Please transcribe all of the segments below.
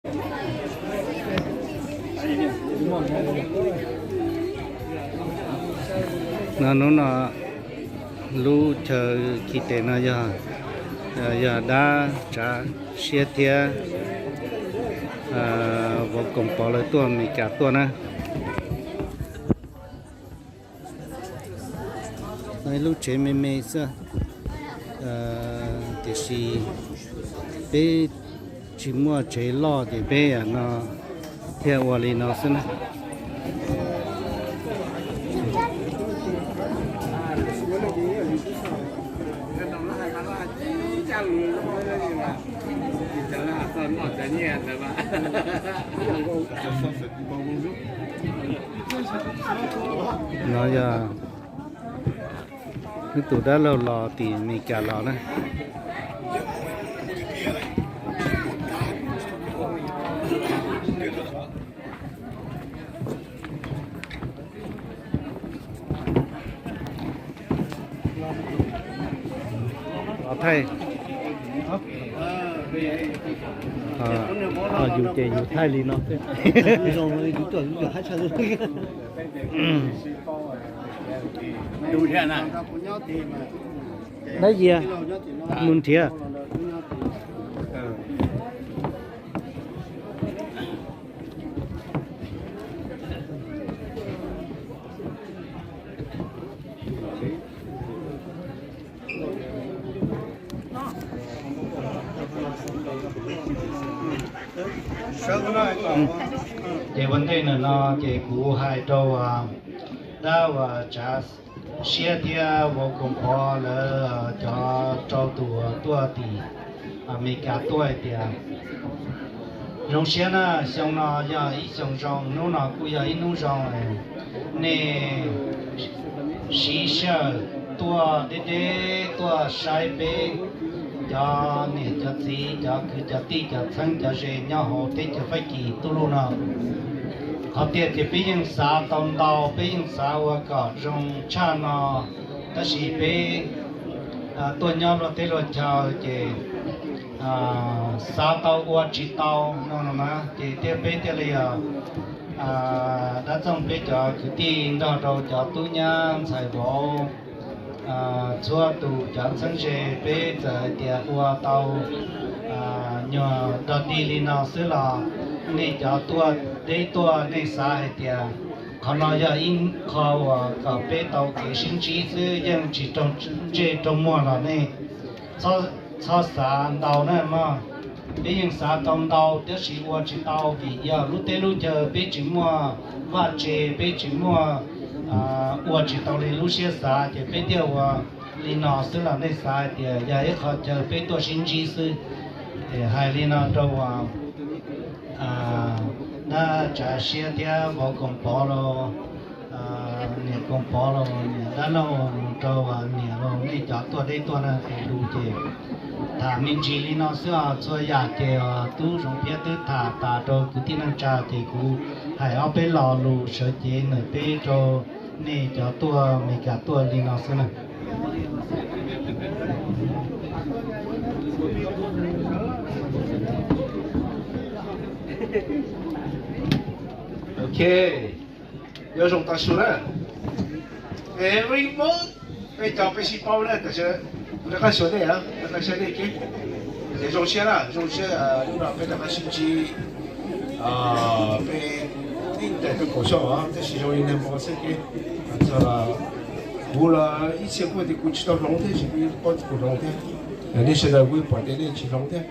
No hnub no lub chaw khi tes no yog, yog dab Tsav Siab thiab Vauv Koom Pov lawv tuaj Amelikas tuaj na. No ib lub tsev me me xwb, tiam sis peb tsis muaj tsev loj ces peb no thiaj ua li no xwb na. No yog wb tus dab laug los tim Amelikas los na. Los thaij. Yus ces yus thaij li no. Dab Yias mus nrhiav. Ces ua ntej ntawm no ces kuv hais rau dab uas Tsav Siab thiab Vauv Koom Pov lawv cov rau tus tuaj tim Amelikas tuaj hais tias, zoo siab na, xyoo no yog ib xyoo zoo, hnub no kuj yog ib hnub zoo. Nej siv sij hawm tuaj deb deb tuaj saib peb cov niam cov txiv, cov kwv cov tij, cov txheeb cov ze nyob hauv teb chaws Fab Kis tub lub no. Qhov tiag ces peb yeej xav tau ntau, peb yeej xav ua kom zoo tshaj no, tab sis peb tuaj nyob luag teb luag chaw ces xav tau ua tsis tau no no na, ces thiaj peb thiaj li dab txoog peb cov kwv tij nrog rau cov tub nyab ntxhais vauv, txhua tus cov txheeb ze peb txawm hais tias ua tau nyuag dog dig li no xwb los nej cov tuaj deb tuaj nej xav hais tias qhov no yog ib qho uas kom peb tau kev sib ntsib xwb, yeej tsis raug ntsej raug muag los nej txhob xav ntau na mog. Peb yeej xav tau ntau tab sis ua tsis tau vim yog lub teb lub chaw peb tsis muaj vaj tse, peb tsis muaj, ua tsis tau li lub siab xav ces peb thiaj ua li no xwb los nej xav hais tias yog ib qho chaw peb tuaj sib ntsib xwb. Es hais li no rau dab Tsav Siab thiab Vauv Koom Pov los, niam Koom Pov los, niam dab laug rau niam los nej cov tuaj deb tuaj na, tus lus ces tham me ntsis li no xwb os. Txhua yam ces tub Zoov Phiab twb tham tas rau kwv tij neej tsa ces kuv hais ob peb lo lus sawv cev ntawm peb rau nej cov tuaj Amelikas tuaj li no xwb na. Ok, nyob zoo tag su na. Every month peb cov peb sib paub na, tam sim rov qab xyuas nej, rov qab saib nej ke. Ces zoo siab na, zoo siab hnub no peb rov qab sib ntsib. Peb ib ntais peb kaum xyoo os, tab sis zoo li neeg npo xwb ke. Txog los kuv los ib txhia kuj tias kuv tsis tau hloov thiab, tab sis kuv paub kuv hloov thiab. Nej sawv daws kuj pom tias nej tsis hloov thiab.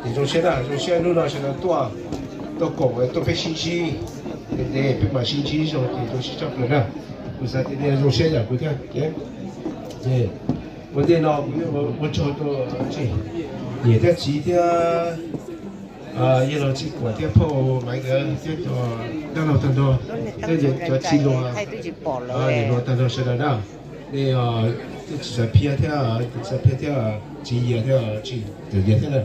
Ces zoo siab na, zoo siab hnub no sawv daws tuaj, tuaj koom tuaj peb sib ntsib. Ces peb mam sib ntsib zoo ces zoo siab tshaj plaws na. Kuv xav tias nej zoo siab yam kuv thiab. Ua ntej no kuv ua tsaug rau niam thiab txiv thiab yawg laus Txij Kuam thiab phauj Maiv nkawd thiab cov dab laug tag nrho, thiab cov txiv hluas, niam hluas tag nrho sawv daws na. Nej tsis txawj phiab thiab, tsis txawj phiab thiab, txiv Yias thiab, txiv Yias thiab na.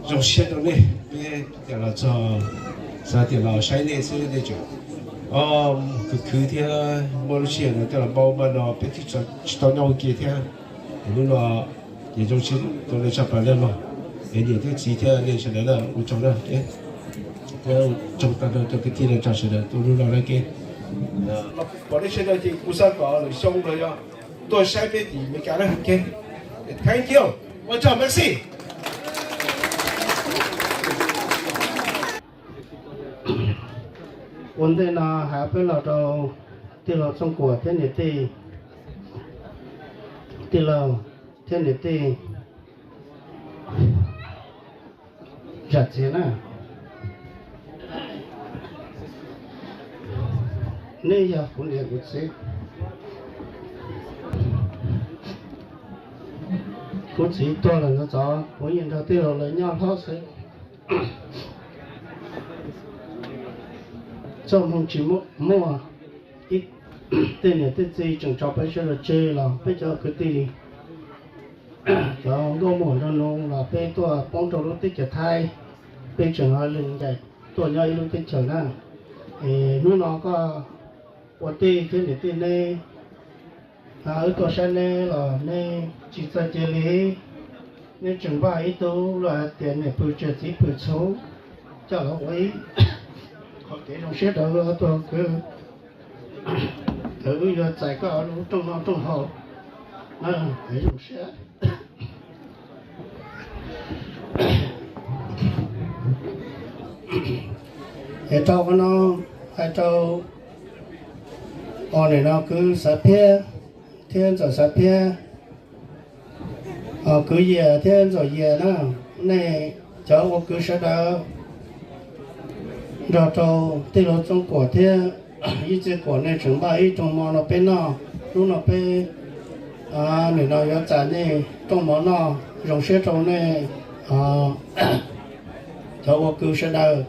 Zoo siab rau nej, peb tias los txog, xav tias los saib nej xwb nej tseem khwv khwv thiab muaj lub sij hawm no coj los npau npaj no peb thiaj tsis tau nyob ua ke thiab. Hnub no ces zoo siab rau nej tshaj plaws li mog. Es niam thiab txiv thiab nej sawv daws na, ua tsaug na, thiab ua tsaug tag nrho cov kwv tij neej tsa sawv daws tuaj hnub no na ke. Pom nej sawv daws ces kuv xav kom lwm xyoo los yog tuaj saib peb tim Meskas na, ok. Thank you. Ua tsaug, merci. Ua ntej no hais peb los rau tij laug Txooj Kuam thiab niam tij, tij laug thiab niam tij zam txim na. Nej yog kuv niam kuv txiv, kuv txiv tuag lawm ntxov ntxov, kuv yeej nrog tij laug lawv nyob hlob xwb. Txoj hmoo tsis muaj, tej niam tej txiv tseem tso peb sawv daws tseg los peb cov kwv tij, cov nkauj muam nraug nus los peb tuaj poob rau lub teb chaws Thaib, peb tseem ho li ncaim tuaj nyob ib lub teb chaws na. Es hnub no koj ua tij thiab niam tij neb, wb tuaj saib neb los neb tsis txawj cia li, neb tseem npaj ib tug luag hais tias niam pw tsawg txiv pw txhuv, coj los ua ib qhov kev zoo siab rau wb ob tug kwv. Wb yuav txais koj lub rooj noj rooj haus na, zoo siab. Es rau qhov no, hais rau, o, nim no kwv Xav Phiab thiab ntxawm Xav Phiab, kwv Yias thiab ntxawm Yias na, nej cov ua kwv sawv daws nrog rau tij laug Txooj Kuam thiab Yij Txiaj Kuam nej tseem npaj ib rooj mov no peb noj. Hnub no peb nim no yuav txais nej rooj mov noj, zoo siab rau nej cov ua kwv sawv daws.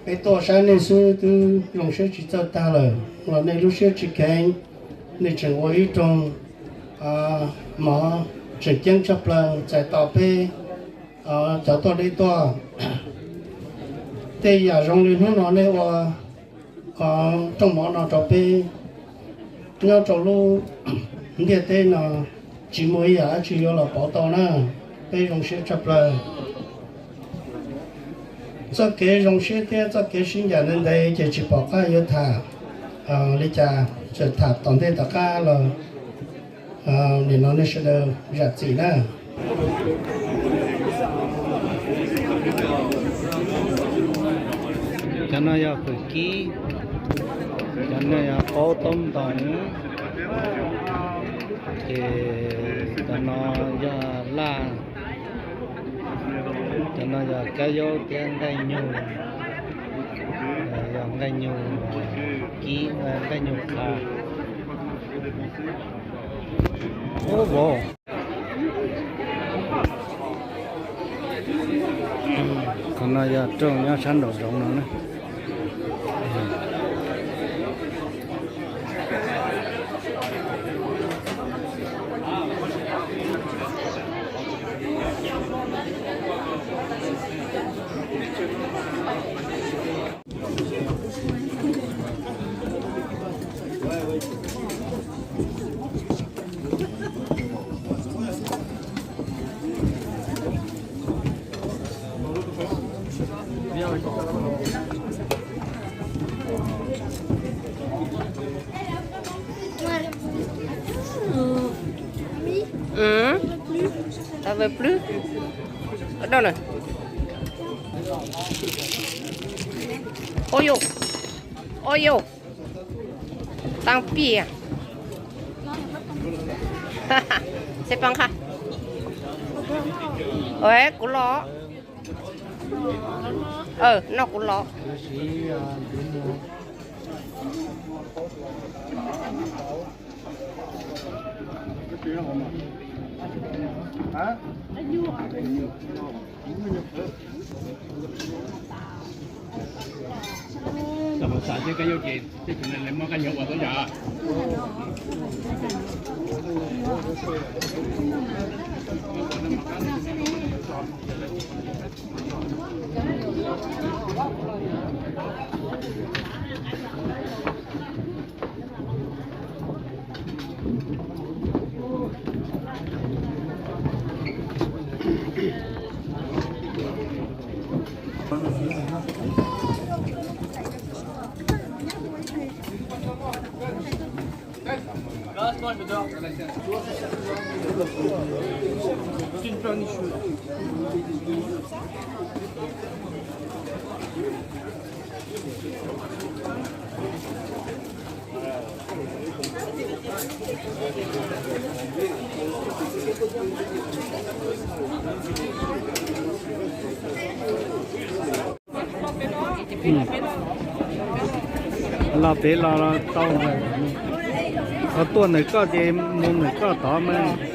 Peb tuaj saib nej xwb twb zoo siab tsis txawj tag lawm los nej lub siab tsis kheev, nej tseem ua ib rooj mov tseem ceeb tshaj plaws txais tos peb cov tuaj deb tuaj. Tej yam zoo li hnub no nej ua rooj mov no rau peb nyob rau lub ntiaj teb no tsis muaj ib yam dab tsi yuav los pauv tau na, peb zoo siab tshaj plaws. Txoj kev zoo siab thiab txoj kev sib ncaim ntev ntev ces tsis pom qab yuav tham li cas, txawm tham tom ntej tom qab los nim no nej sawv daws zam txim na. Cov no yog fawm kib, cov no yog qaub taub ntoos, ces cov no yog laj, cov no yog kab yaub thiab nqaij nyug, yog nqaij nyug kib, nqaij nyug qha. Ub vauv, qhov no yog rooj nyob sab nraum zoov no na. T'en veux plus? Ở đâu này? Ôi dồi. Ôi dồi. Tăng pia. Xếp bằng kha. Ôi, cú lọ. Ờ, nó cú lọ. Los pem los tau. Qhov tuaj ntawm koj ces mus ntawm koj tod mas.